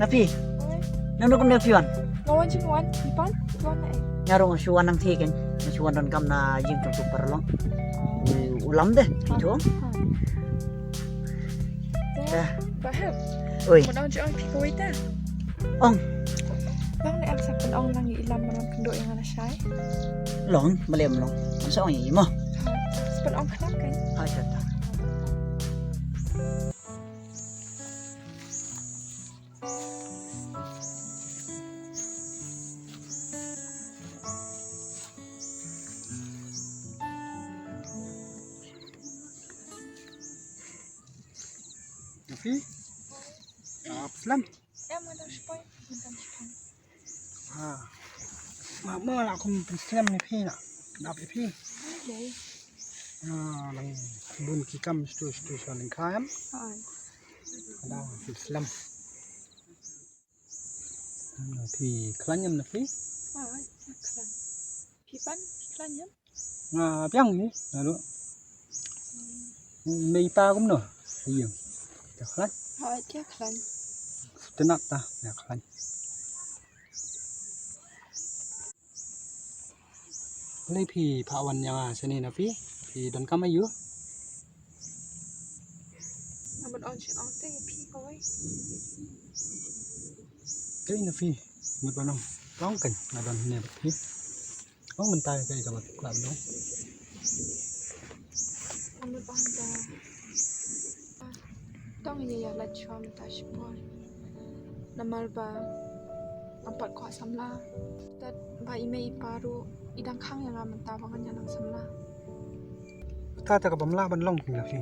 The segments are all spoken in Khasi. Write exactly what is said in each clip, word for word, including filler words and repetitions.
Phi. Oi. Nang dok kumne phi wan. Nga wan jingwan, phi pan, phi wan na ei? Nga ruh nga shu wan nangtei kein. Nga shu wan donkam na ïing jong u paralok. Oh. U lam de, phi thong. Ha. Eh. Bah Hep. Oi. Ngan ong jingong phi kawei te. Ong. Long ne em sa pynong lang ïa i Lam ban wan kynduh ïa nga lashai. Long, balei ym long. Ngan sa ong ïa i mo. Ha. Sa pynong khnang kein. Ha, ta ta. Phi? Ah, slem. Em, nga dang shipoi, nga dang shipoi. Ah. Ma, ma la kum pynslem ïa phi na. Dap ïa phi. Ai, dei. Ah, nang bun ki kam stu stu sa ling kha em. Ai. Ada pynslem. Phi khlaiñ em na phi? Ai, khlaiñ. Phi pan, phi khlaiñ em? Nga biang ni, nga ruh. Mei pa kumno? Ïeng. Te khlaiñ. Hooid, te khlaiñ. Te nat ta, te khlaiñ. Lei phi phah wan ïa nga shane na phi. Phi donkam aiu? Nga mut ong shen ong te phi kawei. Kei na phi. Mut ban ong. Ong kan nga don ne bad phi. Ong mynta ka ïa ka ba khlad noh. Ong mynta ka. Tang ïa ïa lait shuwa mynta shipor. Namar ba ngam pat kwah samla. Tad ba i mei i pa ruh i dang khang ïa nga mynta ba ngan ïa nang samla. Kata ka bym lah ban long phi na phi.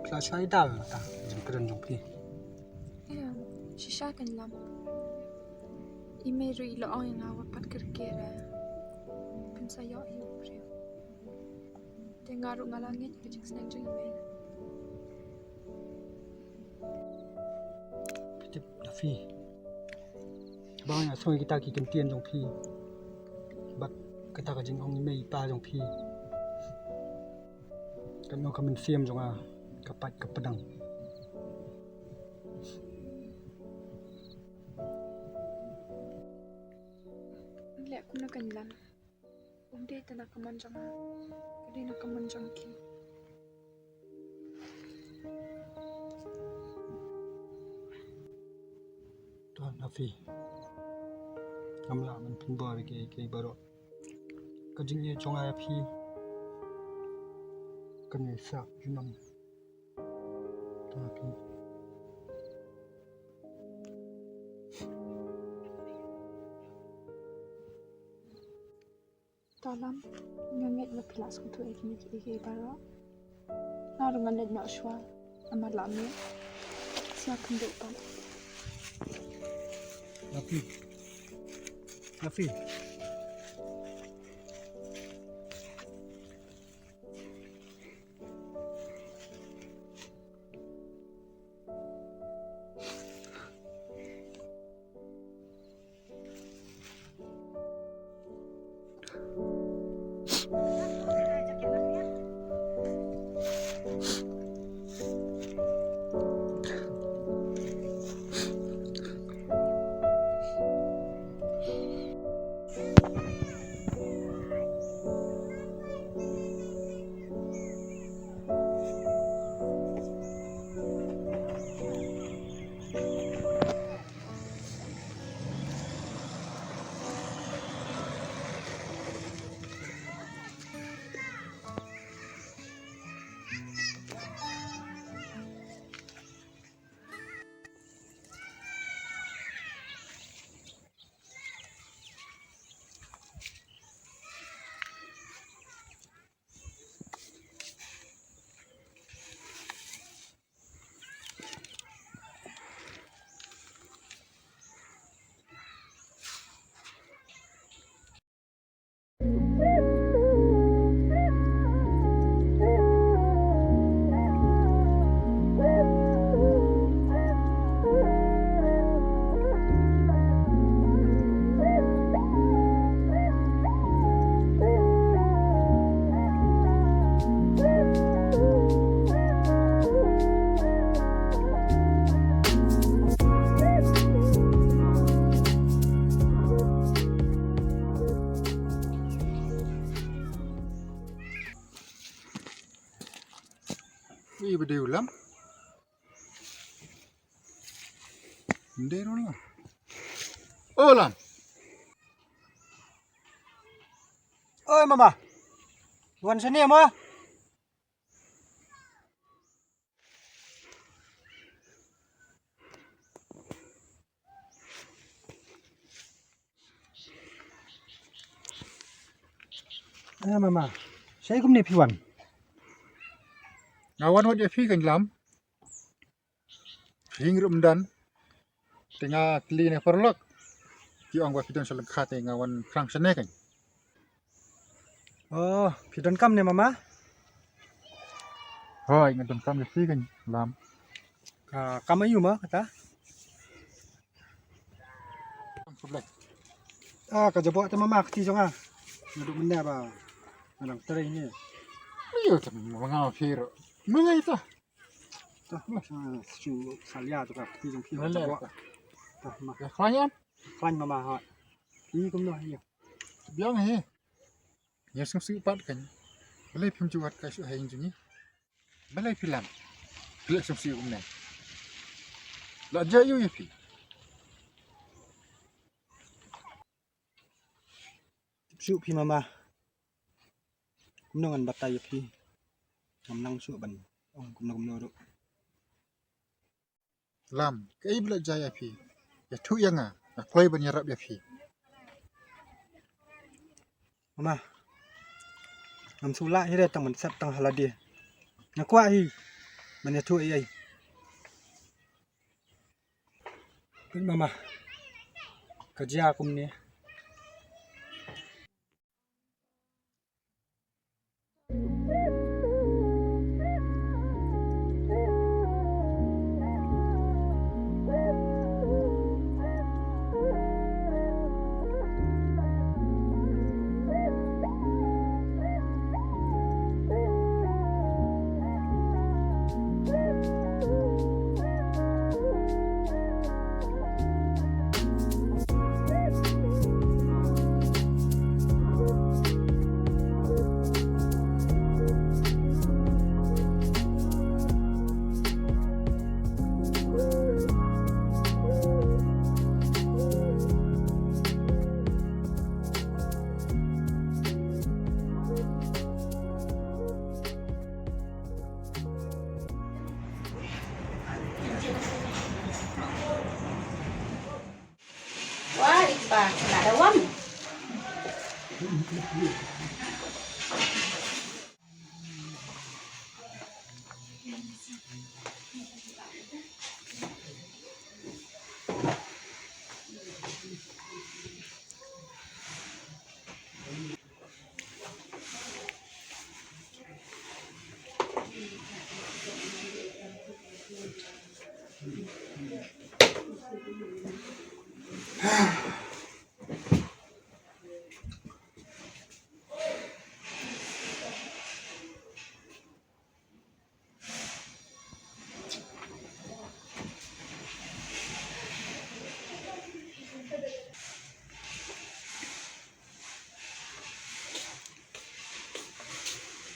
Phi la shai dal kata jingkren jong phi. Em, shisha kan Lam. I mei ruh i la ong ïa nga wat pat kyrkieh re. Phin sa ïoh ïa u briew. Te nga ruh nga la ngeit ka jingsneng jong i mei. Phi tip da phi. Ba nga sngew kita ki kyntien jong phi. Bad kata ka jingong i mei i pa jong phi. Katno ka mynsiem jong nga ka pait ka pdang. Leh kumno kan Lam. Um dei te na ka mon jong nga. Ka dei na ka mon jong ki. To na phi. Ngam lah ban pynbor ïa kiei kiei baroh. Ka jingïeit jong nga ïa phi kan ïai sah junom. To na phi. To Lam, nga ngeit ba phi la sngewthuh ïa kine kiei kiei baroh. Nga ruh ngan leit noh shuwa namar la miet. Sngewbha kynduh pat. Lapi. Lapi. Ui, ba dei u Lam. Dei ruh Lam. O Lam. Oi mama. Wan shane ma. Ah, mama. Shaei kumne phi wan? Nga wan wad ïa phi kan Lam. Phi ngin ruh ym don. Te nga kylli na paralok. Ki ong ba phi don sha lyngkha te nga wan khrang shane kan. Oh, phi donkam ne mama? Hooid, nga donkam ïa phi kan Lam. Ka kam aïu ma kata? Kam khublei. Ah, ka jaboh te mama kti jong nga. Nga duk mynne ba nga dang trei ne. Aïu te mama nga phi ruh. Mynne ita. Tah ma, ah, shu salia tu ka kti jong phi. Mynne jaboh. Ita. Tah ma. Ïa khlaiñ em? Khlaiñ mama ha. Phi kumno hi? Biang hi. Ïa sngewsih pat kan. Balei phim ju wad ka shu ha ïing jong ngi? Balei phi Lam? Phi leh sngewsih kumne. La jia ïa phi. Shu phi mama. Kumno ngan batai ïa phi. Ngam nang shu ban ong kumno kumno ruh. Lam, kaei ba la jia ïa phi? Ïathuh ïa nga, nga kloi ban ïarap ïa phi. Mama, ngam shu lah hi re tang ban sep tang ha lade. Nga kwah hi ban ïathuh ei ei. Peit mama, ka jia kumne. Wah, i kpa, nga da wan.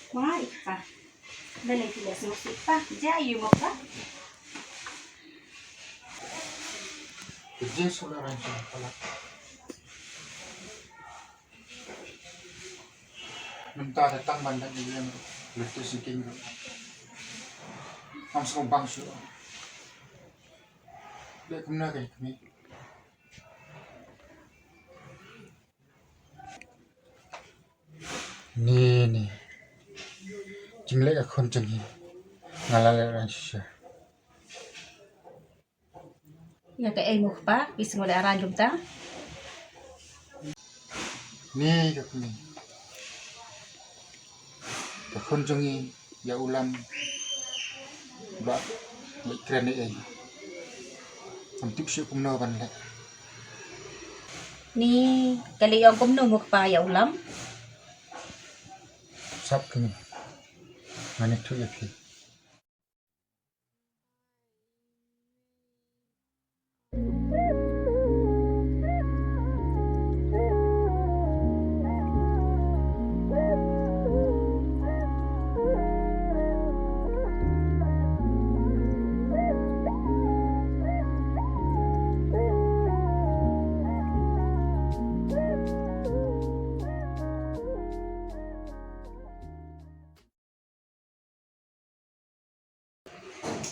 Wah, i kpa. Balei phi leh sngewsih pa? Jia ïa u ma pa. Ka jingsngewlehrain sha ka la. Mynta da tang ban da ïeng ruh, lynti sngewsih ruh. Ngam sngewbang shuh. Leh kumno ka kmie. Ni ni. Jingleh ka khun jong ngi. Nga la lehrain shisha. Ïa kaei mo kpa, phi sngewlehrain kumta? Ni ka kmie. Ka khun jong ngi, ïa u Lam. Ba leit kren ei ei. Ngam tip shuh kumno ban leh. Ni, ka leh ong kumno mo kpa ïa u Lam? Sap kmie. Ngan ïathuh ïa phi.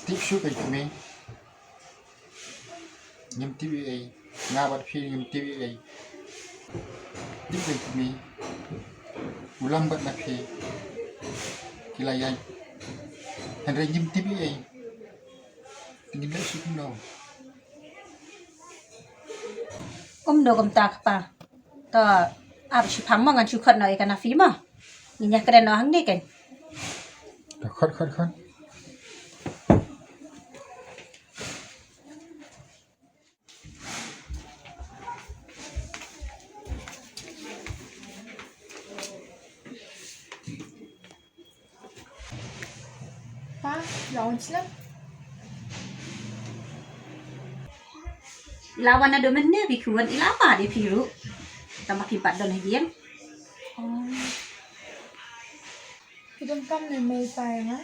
Tip shuh keiñ kmie. Ngim tip ei ei. Nga bad phi ngim tip ei ei. Tip keiñ kmie. U Lam bad na phi ki la ïaid. Hynrei ngim tip ei ei. Te ngin leh shuh kumno? Kumno kumta kpa? To ap shiphang mo, ngan shu khot noh ïa ka Nafi mo. Ngin ïa kren noh hangne keiñ. To khot, khot, khot. Pa, la wan shlem? La wan naduh mynne, phi khun, i la mad ïa phi ruh. Tang ba phim pat don ha ïing. Oh. Phi donkam ne mei pa ïa nga?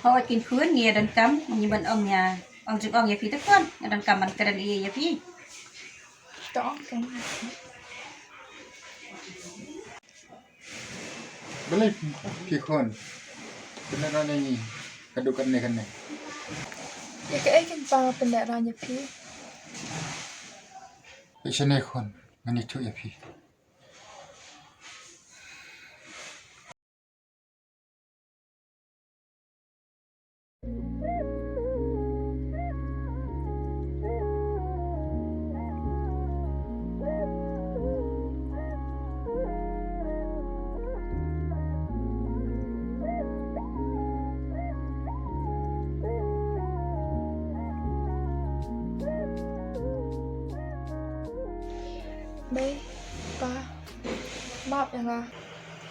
Hooid keiñ khun, ngi ïa donkam, ngi ban ong ïa, ong jingong ïa phi te khun, nga donkam ban kren ei ei ïa phi. To ong keiñ. Balei phi khun pynlehrain ïa ngi haduh katne katne? Ïa kaei keiñ pa nga pynlehrain ïa phi? Peit shane khun, ngan ïathuh ïa phi. Mei, pa, map ïa nga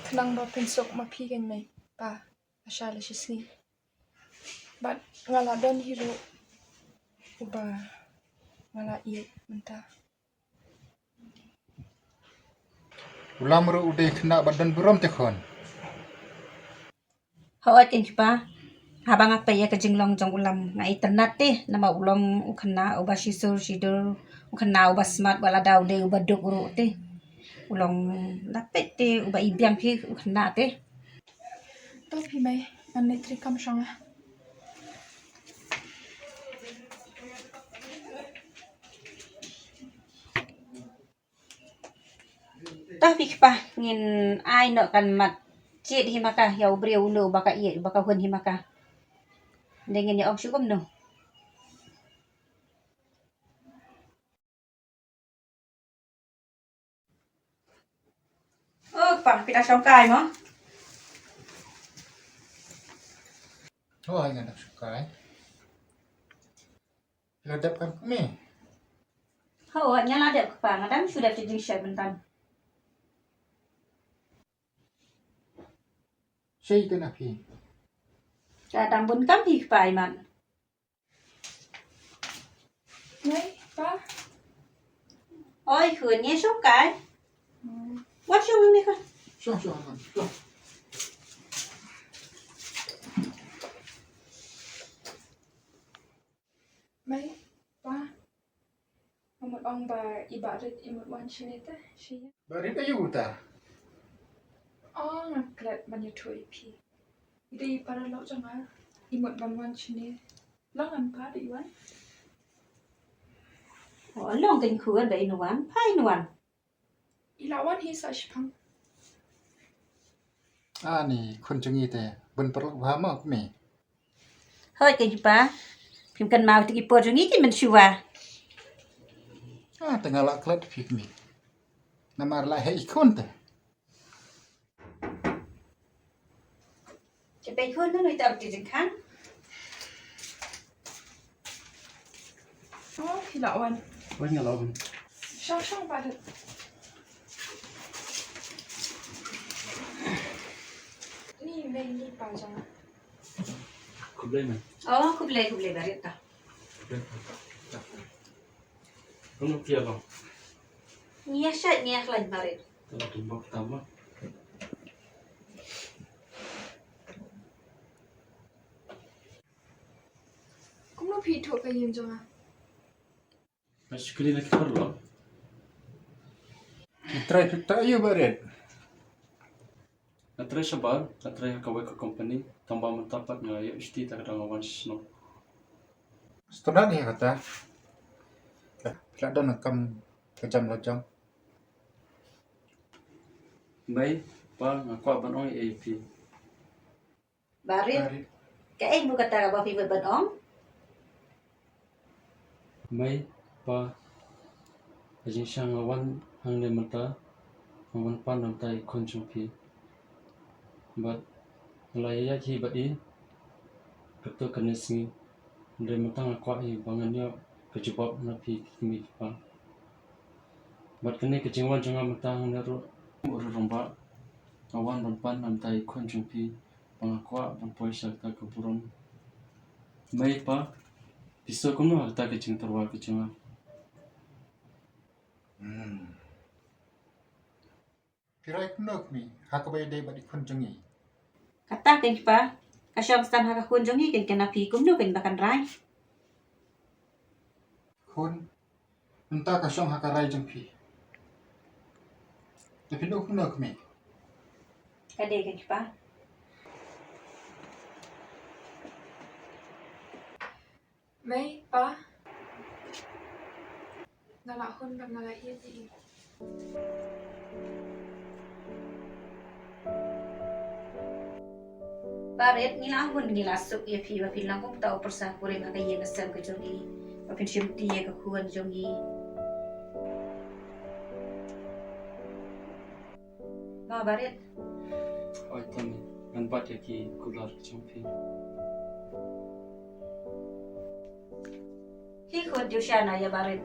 khnang ba pynsuk ma phi keiñ mei pa, ha sha la shisngi. Bad nga la don hi ruh uba nga la ïeit mynta. U Lam ruh u dei khynnah ba don burom te khun. Hooid keiñ kpa. Haba nga peit ïa ka jinglong jong u Lam nga itynnad te, namar u long u khynnah uba shisur shidur, u khynnah uba smat, bad lada u dei uba duk ruh te u long, la peit te uba ibiang hi u khynnah te. To phi mei, ngan leit treikam shong nga. To phi kpa, ngin ai noh kan mat jied hi ma ka ïa u briew uno uba ka ïeit, uba ka hun hi ma ka. Te ngin ïa ong shuh kumno. O kpa, phi dang shong kai mo? Hooid, nga dang shong kai. La dep kam kmie? Hooid, nga la dep kpa, nga dang shu dep sha jingshet mynta. Shei te na phi. Ka dang bun kam phi kpa imat. Nei, pa. Oi, khun, ngi shong kai. Hmm. Wat shong ni ka. Shong, shong, shong. Mei, pa. Nga mut ong ba i Bah Rit i mut wan shane te, shi. Bah Rit aïu uta? Oh, nga klet ban ïathuh ïa phi. I dei i para lok jong nga, i mut ban wan shane. Long em pa, dei i wan? Oh, long keiñ khun, ba in wan, pa in wan. I la wan hi sa shipang. Ani khun jong ngi te bun paralok bha mo kmie. Hooid keiñ pa. Phim kynmaw te ki por jong ngi ki mynshuwa. Ah, te nga la klet phi kmie. Namar la heh i khun te. Te peit khun, ngan ïa tap ti jingkhang. Oh, phi la wan. Wan nga la wan. Shong shong Bah Rit. Ni mei ni pa jong. Khublei mei. Oh, khublei, khublei Bah Rit ta. Khublei. Kumno phi ïa long? Ngi ïa shait, ngi ïa khlaiñ Bah Rit. Ka la tumbok tam ma. Kumno phi ithuh ka ïing jong nga? Nga shu kylli na ki paralok. Ki trai phi ta ïa Bah Rit. Nga trei shabar, nga trei ha kawei ka company, tang ba mynta pat nga ïoh shuti, ta ka daw nga wan shnong. Student ïa kata. Phi la don kam ka jam la jam. Mei, pa, nga kwah ban ong ïa phi. Barit. Barit. Kaei mo kata kaba phi mut ban ong? Mei, pa, ka jingshisha nga wan hangne mynta, nga wan pan na ka bynta i khun jong phi. Bad nga la ïaid hi bad i katto katne sngi. Hynrei mynta nga kwah hi ba ngan ïoh ka jubab na phi ki kmie ki kpa. Bad kane ka jingwan jong nga mynta hangne ruh, u rangbah, nga wan ban pan na ka bynta i khun jong phi. Ba nga kwah ban poi sha kata ka burom. Mei, pa, phi sngew kumno ha kata ka jingtyrwa ka jong nga? Hmm. Phi rai kumno kmie, ha kaba ïadei bad i khun jong ngi? Kata keiñ pa, ka shong san ha ka khun jong ngi keiñ, kane phi kumno keiñ ba kan rai? Khun, mynta ka shong ha ka rai jong phi. Te phi ong kumno kmie? Ka dei keiñ pa. Mei, pa. Nga la hun bad nga la ïeit ïa i. Barit, ngi la hun, ngi la suk ïa phi ba phin long kum uta u pyrsa kurim ha ka ïing ka sem ka jong i, ba phin shim ti ïa ka khun jong i. Mo Barit. Oi Tony, ngan bat ïa ki kular ka jong phi. Hi khun, ju shah noh ïa Barit.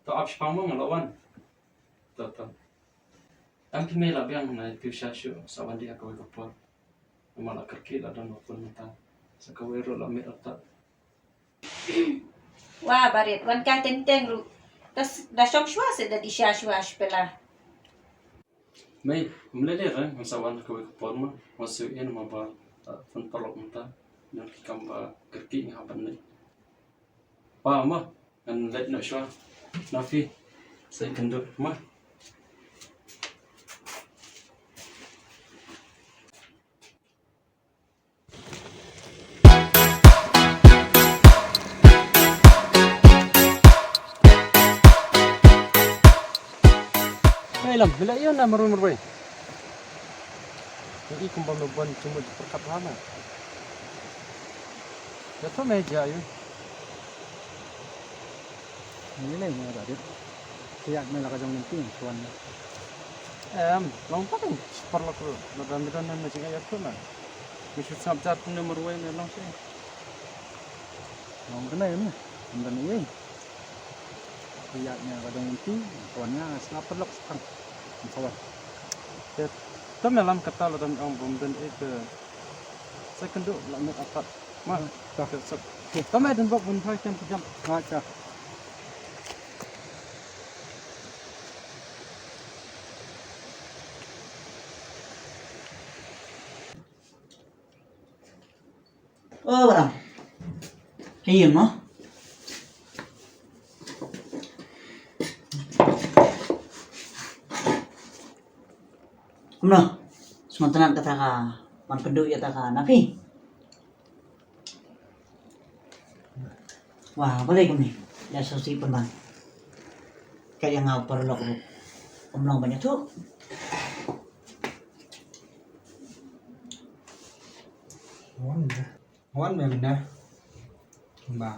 To ap shipang mo, nga la wan. To, to. Em phi mei, la biang, nga ïa phi sha shuh, sa wan dih ha kawei ka por. Namar la kyrkieh, la don bapun mynta. Sa kawei ruh la miet artat. Wah Barit, wan kai teng teng ruh. Da s-, da shong shuwa seh, da dih sha shuwa shuwa pela. Mei, ym lei lei re, ngan sa wan ha kawei ka por mo. Wan shu ïa namar ba, eh, pynparalok mynta. Don ki kam ba kyrkieh nga hap ban leit. Pa, mo, ngan leit noh shuwa. Na phi, sa ïakynduh mo. Hei Lam, me la ïoh na marwei marwei? Ïoh i kumba me bun jingmut jingpyrkhat ha me. Ïa to me jia ïoh. Ni lei me Barit. Te ïa me la ka jong lynti wan. Em, long pa kan paralok ruh. Lada me don me jingïaid ïa to na. Me shu sngap jar pynne marwei me long shi. Long kane me. Ym don ei. Te ïa me la ka jong lynti wan, nga sngap paralok shipang. Ym sa wan. Te to me Lam, kata lada me ong bym don ei te sa ïakynduh, la miet artat. Ma, to. Te suk. Te to me dang bok bun thoi kem pejam. Ma, to. O Baram. Haei mo? Kumno? Sngewtynnat kata ka ban pynduh ïa kata ka na phi? Wah, balei kumne? Ïa sngewsih pynban. Ka ïa nga u paralok ruh. Ym long ban ïathuh. Wan me. Wan me mynne. Ba.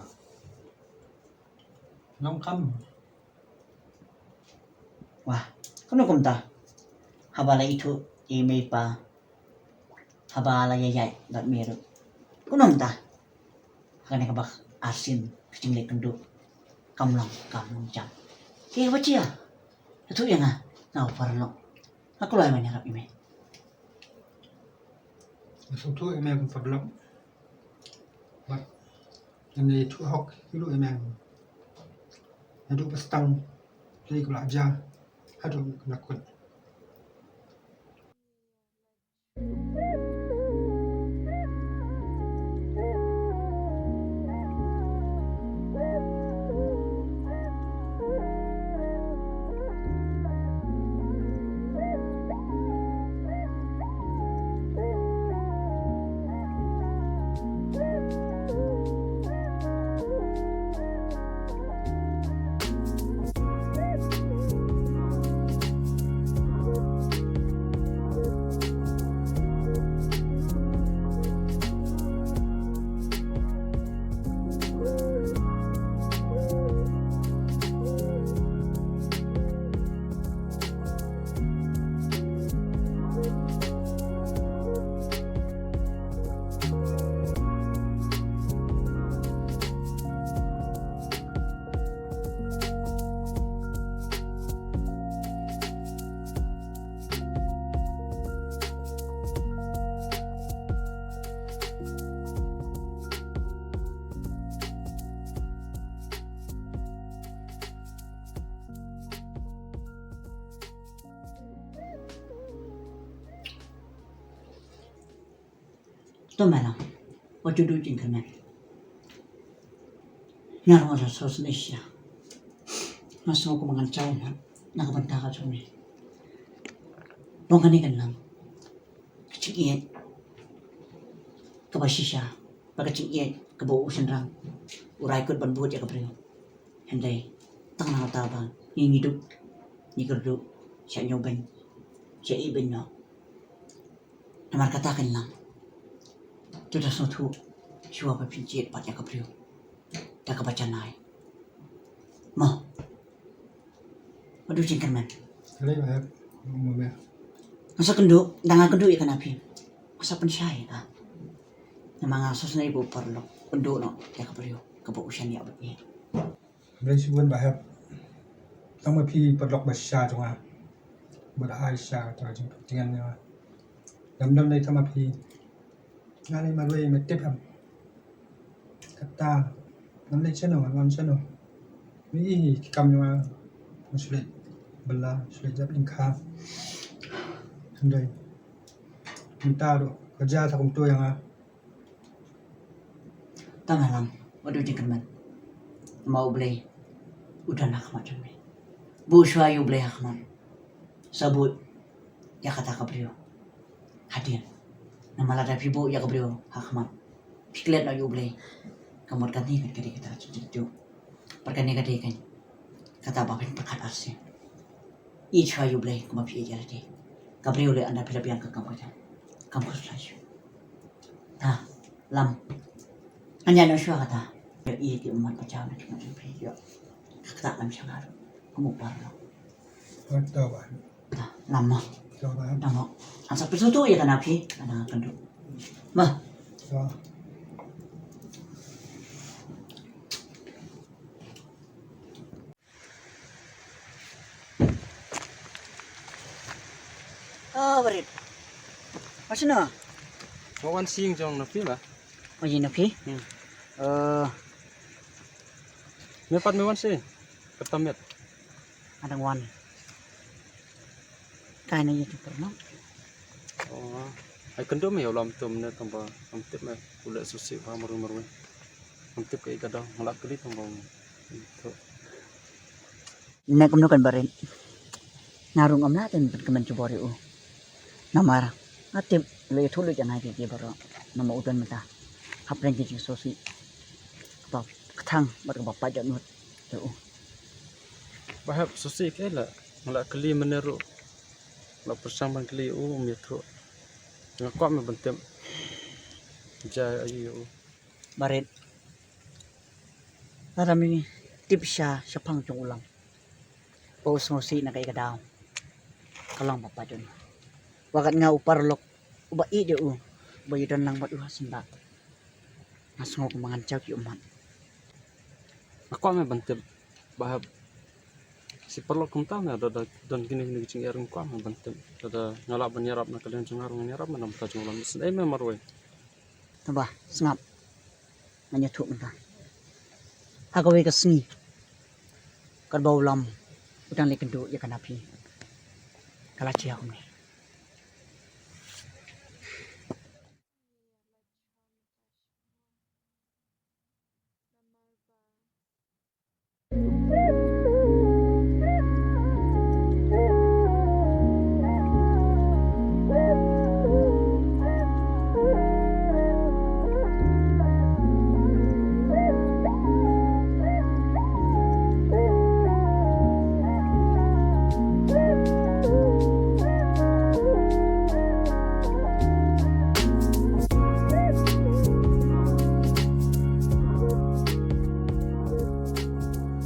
Nongkam. Wah, kumno kumta? Haba la ithuh ïa i mei pa. Haba la ïaid ïaid bad me ruh. Kumno kumta? Ha kane kaba arsien ka jingleit kynduh. Kam long, kam long jam. Te wat ïa. Ïathuh ïa nga, nga u paralok. Nga kloi ban ïarap ïa me. Nga sngewthuh ïa me kum paralok. Bad Ngan ïathuh hok ïa u meng. Naduh ba sdang, dei ka la jia haduh ka la kut. To me long, wat ju duh jingkyrmen. Nga ruh nga la sngewsih shisha. Nga sngew kumba ngan jaw na ka bynta ka jong me. Long kane kan long ka jingïeit kaba shisha, ba ka jingïeit kaba u shynrang u rai kut ban bud ïa ka briew. Hynrei tang na kata ba ngi ngi duh, ngi kyrduh sha ñiewbeiñ, sha ibeiñ noh. Namar kata kan long. To da sngewthuh shuwa ba phin jied pat ïa ka briew da kaba janai. Mo. Wat ju jingkyrmen. Kali ba hep. Mo me. Nga sa kynduh, da nga kynduh ïa kane phi, nga sa pynshai ïa ka. Namar nga sngewsynei ba u paralok un duh noh ïa ka briew kaba u shaniah bad ngi. Khublei shibun ba hep. Tang ma phi paralok ba shisha jong nga, ba da ai shisha ka jingpyntngen ïa nga. Dang dang dei tang ma phi. Nga dei marwei, me tip em. Kata ngan leit shano, ngan wan shano. Me i ki kam jong nga, nga shu leit bylla, shu leit jop lyngkha. Hynrei mynta ruh ka jia sa kumto ïa nga. Tang halam, wat ju jingkyrmen. Namar U Blei u don ha khmat jong me. Buh shuwa ïa U Blei ha khmat. Sa buh ïa kata ka briew hadien. Namar lada phi buh ïa ka briew ha khmat, phi klet noh ïa U Blei. Ka mut kane ka dei kata ka jingtip. Bad kane ka dei kata ba phin pyrkhat arsien. Ïeit shuwa ïa U Blei kumba phi ïeit ïa lade. Ka briew leh ynda phi la biang ka kam ka jam. Kam khuslai shuh. Ta, Lam. Ngan ïaid noh shuwa kata. Ïa ïeit ïa ummat ba jaw na ki mat jong phi ïa. Ka kata Lam sha nga ruh. Kum u paralok. Oi, to ba. Ta, Lam mo. To ba. Lam mo. Ngan sa pynsuh tu ïa ka na phi. Ka na kynduh. Mo. To. Oh, barit. Wan shano? Nga wan sing jong na phi ba. Oh, ïa na phi? Hmm. Eh. Me pat me wan shi. Kata met. Adang wan. Kai na ïa tu per no. Oh. Ai kynduh me ïa u Lam tum ne tang ba ngam tip me u leh susi ba marwei marwei. Ngam tip ka i ka daw, nga la kylli tang ba. Ne kumno kan barit. Nga ruh ngam lah ban pynkmen jubor ïa u. Namar nga tip lei ïathuh lei ïa nga ïa ki baroh. Namar u don mynta hapdeng ki jingsngewsih kaba kthang bad kaba paid jot nud ïa u. Ba hap sngewsih kaei la, nga la kylli mynne ruh. La pyrshang ban kylli ïa u, um ïathuh. Nga kwah me ban tip. Jia aïu ïa u. Barit. Lada me tip sha shaphang jong u Lam ba u sngewsih na kaei ka daw, ka long ba paid jot nud. Wat kat nga u paralok uba ïeit ïa u, uba ïadon lang bad u ha syndah. Nga sngew kumba ngan jaw ki ummat. Nga kwah me ban tip ba hap shi paralok kumta me da, da don kine kine ki jingïaring, kwah me ban tip. Da, da nga lah ban ïarap na ka liang jong nga ruh ngan ïarap me na bynta jong u Lam. Sngewsih me marwei. Tang ba sngap. Ngan ïathuh mynta. Ha kawei ka sngi, katba u Lam u dang leit kynduh ïa ka Nafi, ka la jia kumne.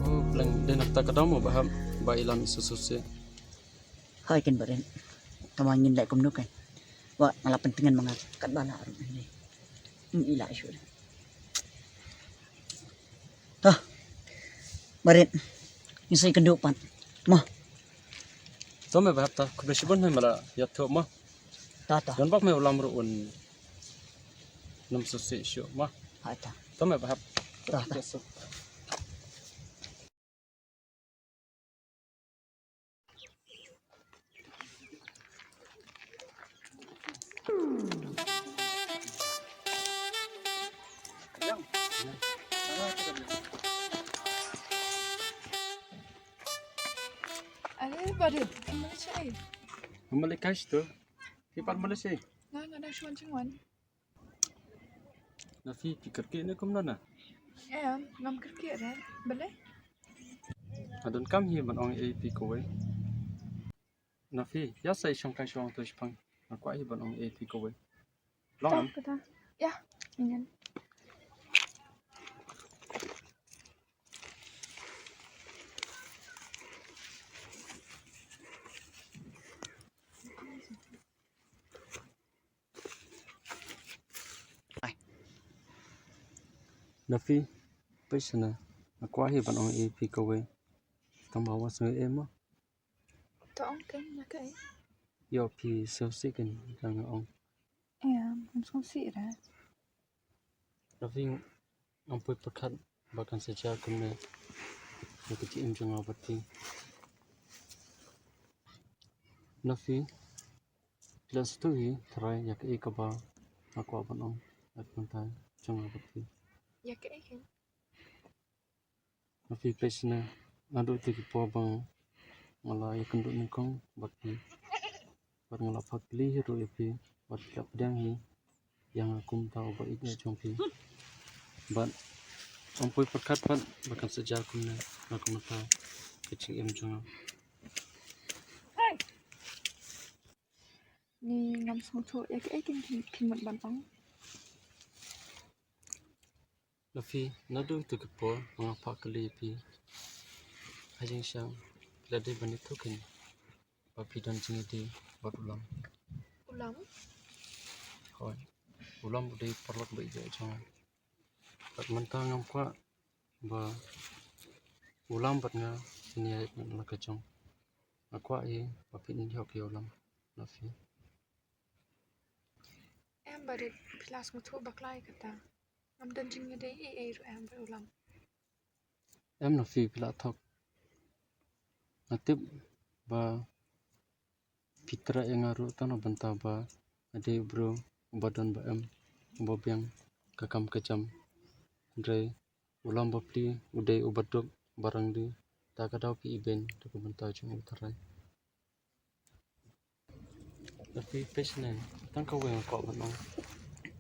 Oh, pleng, dei na kata ka daw mo ba hap ba i Lam i sngewsih. Hai ken Barit. Tangba ngin leh kumno ken. Wa nga la pyntngen ma nga katba lah ruh ne. Ym i lah shuh. Ta. Barit. Ngin sa ïakynduh pat. Mo. To me ba hap ta. Khublei shibun me ba la ïathuh mo. Ta ta. Don bak me u Lam ruh un nym sngewsih shuh mo. Ha ta. To me ba hap. Ta ta. Are, Barit, phi mlien shaei? Phi mlien kai shito? Phi pat mlien shaei? Nga, nga dang shu wan jingwan. Nafi, phi kyrkieh ne kumno na? Em, ngam kyrkieh re. Balei? Nga donkam hi ban ong ei phi kawei. Nafi, ïa sa i shong kai shong to shipang. Nga kwah hi ban ong ei phi kawei. Long am? Kata. Ïa, ingen. Nafi, peit shane, nga kwah hi ban ong ei phi kawei. Tangba wat sngew ei mo. To ong ken, ïa kaei? Ïoh phi sngewsih ken ïa nga ong. Em, ngam sngewsih re. Nafi, ngam poi pyrkhat ba kan sa jia kumne ïa ka jingim jong nga bad phi. Nafi, phi la sngewthuh hi tharai ïa kaei kaba nga kwah ban ong ïa ka bynta jong nga bad phi. Ïa kaei ken? Nafi, peit shane, naduh kito ki por ba nga la ïakynduh nyngkong bad phi, bad nga la phah kylli hi ruh ïa phi, bad phi la pdiang hi ïa nga kum uta uba ïeit jong phi. Bad ngam poi pyrkhat pat ba kan sa jia kumne na ka bynta ka jingim jong nga. Ni ngam sngewthuh ïa kaei ken phi, phi mut ban ong. Nafi, naduh kito ki por ba nga phah kylli ïa phi ha jingshisha, phi la dei ban ïathuh ken ba phi don jingïadei bad u Lam. U Lam? Hooid, u Lam u dei u paralok ba ïeit jong nga. Bad mynta ngam kwah ba u Lam bad nga ngin ïaid na la ka jong. Nga kwah hi ba phin ïehok ïa u Lam, Nafi. Em Barit, phi la sngewthuh bakla ïa kata. Ngam don jingïadei ei ei ruh em bad u Lam. Em Nafi, phi la thok. Nga tip ba phi treh ïa nga ruh tang na bynta ba nga dei u briew uba don ba em, uba biang ka kam ka jam. Hynrei u Lam bapli u dei uba duk, uba rangli, ta ka daw phi ibeiñ da ka bynta jong u tharai. Nafi, peit shane, tang kawei nga kwah ban ong,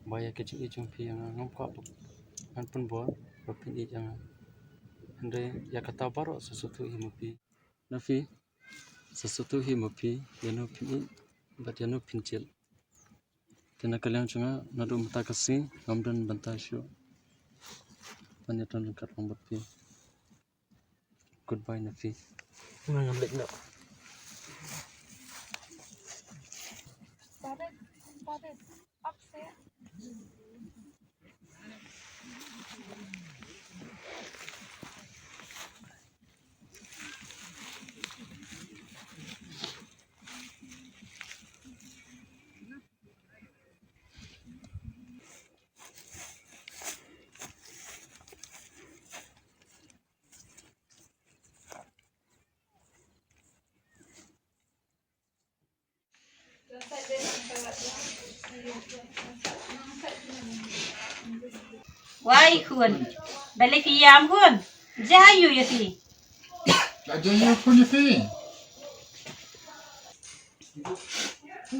ba ïa ka jingïeit jong phi ïa nga ngam kwah ba ngan pynbor ba phin ïeit ïa nga. Hynrei ïa kata baroh sa sngewthuh hi ma phi. Nafi, sa sngewthuh hi ma phi ïano phin ïeit bad ïano phin jied. Te na ka liang jong nga, naduh mynta ka sngi ngam don bynta shuh ban ïatrei ryngkat lang bad phi. Goodbye Nafi. Nga ngam leit noh. Wai khun, balei phi ïam khun? Jia ïa phi. La jia ïa khun ïa phi.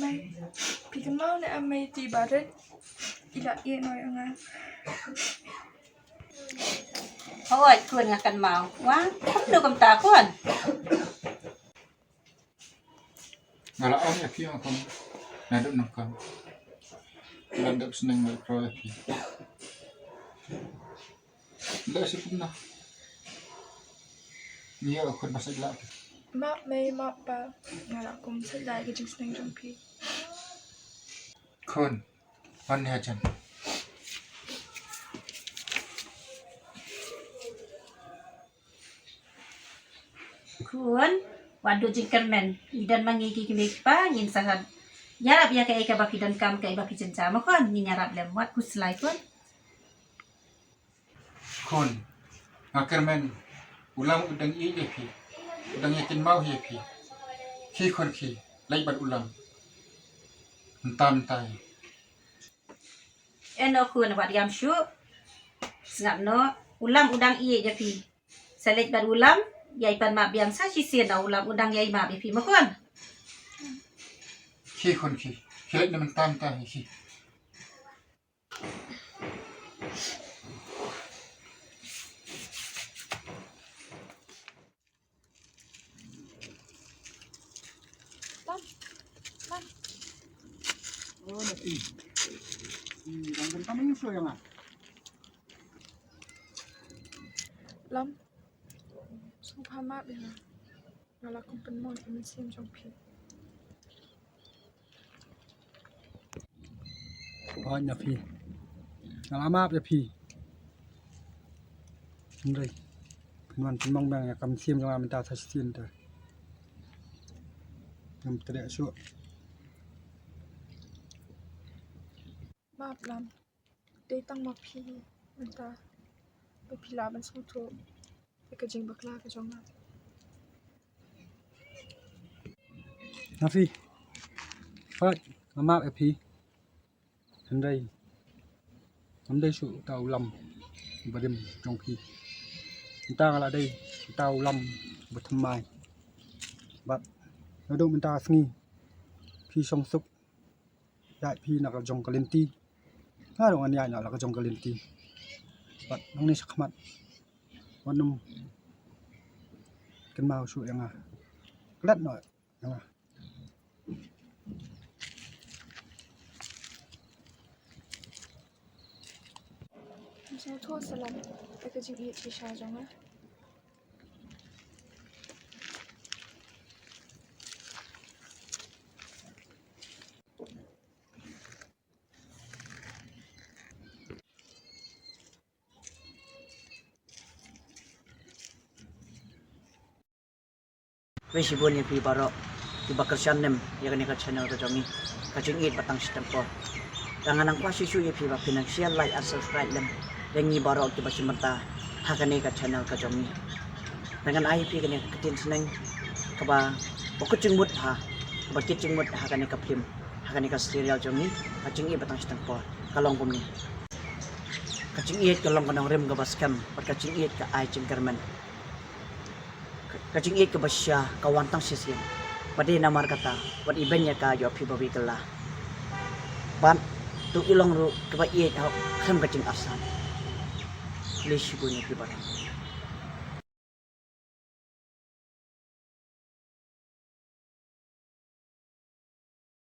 Mei, phi kynmaw ne em mei, ti barit ila ïeh noh ïa nga. Hooid khun, nga kynmaw. Wah, kumno kumta khun? Nga la ong ïa phi ong khun, naduh nangkam la dep sneng nga la ïakynduh ïa phi. Leh shi kumno? Ngi ïa khun ba sait lah. Map mei, map pa, nga la kum sait lah ïa ka jingsneng jong phi. Khun, wan hajan. Khun, wat duh jingkyrmen. Ngi don ma ngi ki kmie ki kpa, ngin sa ïarap ïa kaei kaba phi donkam, kaei ba phi jynjar, ma khun, ngin ïarap lem. Wat khuslai khun. Khun, nga kyrmen, u Lam u dang ïeit ïa phi, u dang ïakynmaw ïa phi. Khie khun khie, leit bad u Lam mynta mynta. Ïeh noh khun, wat ïam shuh. Sngap noh, u Lam u dang ïeit ïa phi. Sa leit bad u Lam, ïai pan map biang sa shisien, u Lam u dang ïai map ïa phi, ma khun. Khie khun khie, khie leit na mynta mynta khie. Lam. Lam. Oh, na ti. Hmm, dang bun tam ïu shu ïa nga. Lam. Sngewbha map ïa nga. Nga la kum pynmong ïa ka mynsiem jong phi. Hooid na phi. Nga la map ïa phi. Hynrei phin wan pynmong biang ïa ka mynsiem jong nga mynta sa shisien te. Ngam treh shuh. Map Lam. Dei tang ma phi mynta ba phi lah ban sngewthuh ïa ka jingbakla ka jong nga. Na phi. Pat nga map ïa phi. Hynrei ngam dei shuh uta u Lam uba rim jong phi. Mynta nga la dei uta u Lam uba thymmai. Bad naduh mynta ka sngi phi shong suk. Ïaid phi na ka jong ka lynti. Nga ruh ngan ïaid na la ka jong ka lynti. Bad nangne shakhmat wat nym kynmaw shuh ïa nga. Klet noh ïa nga. Sngewthuh sha Lam ïa ka jingïeit shisha jong nga. Khublei shibun ïa phi baroh kiba kyrshan nym ïa kane ka channel ka jong ngi, Ka Jingïeit Ba Tang Shiteng Por. Te ngan nang kwah shisha ïa phi ba phin nang share, like and subscribe lem ïa ngi baroh kiba shim bynta ha kane ka channel ka jong ngi. Te ngan ai ïa phi kane ka ktien sneng kaba, kaba kit jingmut ha, kaba kit jingmut ha kane ka film, ha kane ka serial jong ngi, Ka Jingïeit Ba Tang Shiteng Por. Ka long kumne. Ka jingïeit ka long ka nongrim kaba skhem, bad ka jingïeit ka ai jingkyrmen. Ka, ka jingïeit kaba shisha ka wan tang shisien. Bad dei namar kata, wat ibeiñ ïa ka ïoh phi ba wi kylla. Bad to i long ruh kaba ïeit ha khlem ka jingarsan. Khublei shibun ïa phi baroh.